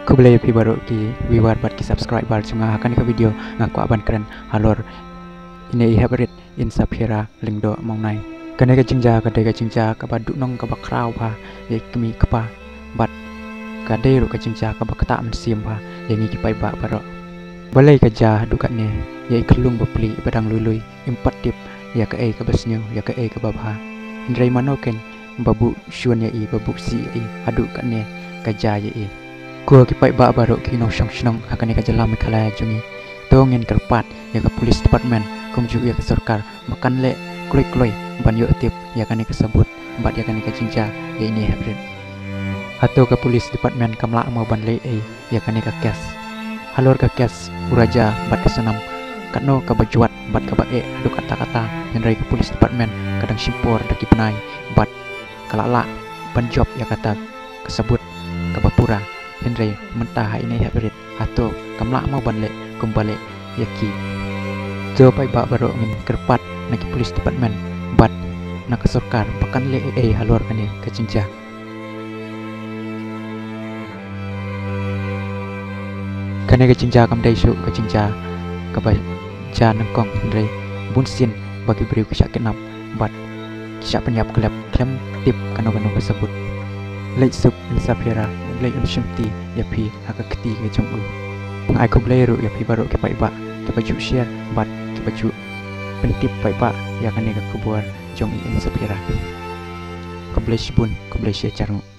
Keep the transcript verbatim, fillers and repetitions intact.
Khublei ïa phi baroh ki viewer bad ki subscriber jong nga. Ha kane ka video nga kwah ban kren halor ine i hep rit Insaphira Lyngdoh Mawnai. Kane ka jingjia ka dei ka jingjia kaba duhnong kaba khraw bha ïa i kmie kpa bad ka dei ruh ka jingjia kaba ktah mynsiem bha ïa ngi ki paidbah baroh. Balei ka jia haduh katne ïa i khyllung bapli ba dang lui lui, im pat tip ïa kaei kaba sniew ïa kaei kaba bha. Hynrei mano kein ba buh shun ïa i, ba buh sih ïa i, haduh katne ka jia ïa i. Ko ki paidbah baroh ki nongshong shnong ha kane ka jylla Meghalaya jong ngi, to ngin kyrpad ïa ka police department kumjuh ïa ka sorkar ba kan leh kloi kloi ban ïoh tip ïa kane ka sabut bad ïa kane ka jingjia ïa ine i hep rit. Hato ka police department kam lah mo ban leh ei ïa kane ka kes? Halor ka kes u Raja bad ka Sonam, katno kaba jwat bad kaba eh haduh katta katta, hynrei ka police department ka dang shim por da ki bnai bad ka lah lah ban jop ïa kata ka sabut kaba pura, hynrei mynta ha ine i hep rit hato kam lah mo ban leh kumba leh ïa ki? To paidbah baroh ngin kyrpad na ki police department bad na ka sorkar ba kan leh ei ei halor kane ka jingjia. Kane ka jingjia kam dei shuh ka jingjia kaba jia nyngkong, hynrei bunsien ba ki briew ki shah kidnap bad ki shah pynïap khlem, khlem tip kano kano ka sabut. Leit suk Insaphira, leit un shimti ïa phi ha ka kti ka jong u. Nga ai khublei ruh ïa phi baroh ki paidbah kiba ju share bad kiba ju pyntip paidbah ïa kane ka khubor jong i Insaphira. Khublei shibun, khublei shihajar nguh.